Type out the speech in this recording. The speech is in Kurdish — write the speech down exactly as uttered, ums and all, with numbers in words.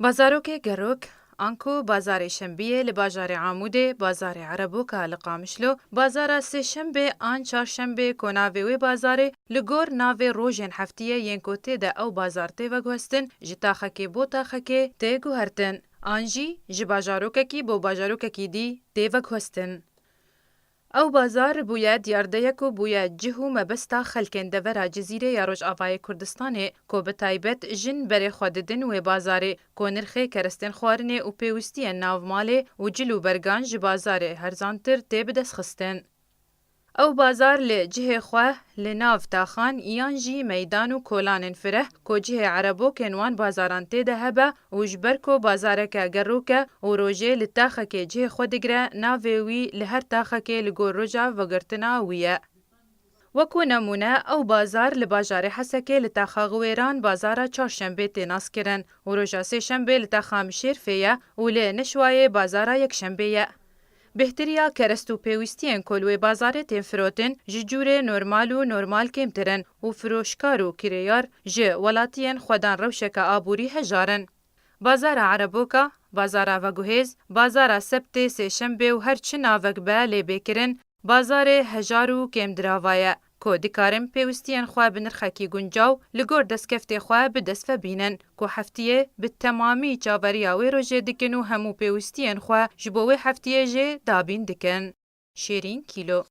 Bazarokê gerok, anku bazarê Şembiyê li bajarê Amûdê, bazarê Ereboka li Qamişlo, bazara Sêşembê an Çarşembê ku navê wê bazarê li gor navê rojên heftiyê yên ku tê de ew bazar tê veguhestin, ji taxekê bo taxekê tê guhertin, an jî ji bajarokekî bo bajarokekî dî tê veguhestin. Ew bazar bûye diyardeyek û bûye cih û mebesta xelkên devera Cizîrê ya Rojavayê Kurdistanê ku bi taybet jin berê xwe didin wê bazarê ku nirxê kerestên xwarinê û pêwistiyên nav malê û cil û bergan ji bazarê herzantir tê bidestxistin. Ew bazar li cihê xwe li nav taxan yan jî meydan û kolanên fireh ku cihê erebokên wan bazaran tê de hebe û ji ber ku bazareke gerok e û rojê li taxekê cihê xwe digire, navê wî li her taxekê li gor roja vegirtina wî ye. Wekû nemûne, ew bazar li bajarê Hesekê li taxa Xiwêran bazara Çarşembê tê naskirin û roja Sêşembê li taxa Mişêrfê ye û li Nişwayê bazara Yekşembê ye. Bêhtiriya kerest û pêwîstiyên ku li wê bazarê tên firotin ji cûrê normal û normal kêmtir in û firoşkar û kirêyar ji welatiyên xwedan rewşeke aborî hejar in. Bazara Ereboka, bazara Veguhêz, bazara Sebtê, Sêşembê û her çi navek be lê bêkirin, bazarê hejar û kêmdirava ye, ku dikarin pêwistiyên xwe bi nirxekî guncaw li gor destkeftê xwe bi dest ve bînin, ku heftiyê bi temamî çaveriya wê rojê dikin û hemû pêwistiyên xwe ji bo wê heftiyê jê dabîn dikin. Şêrîn Kîlo.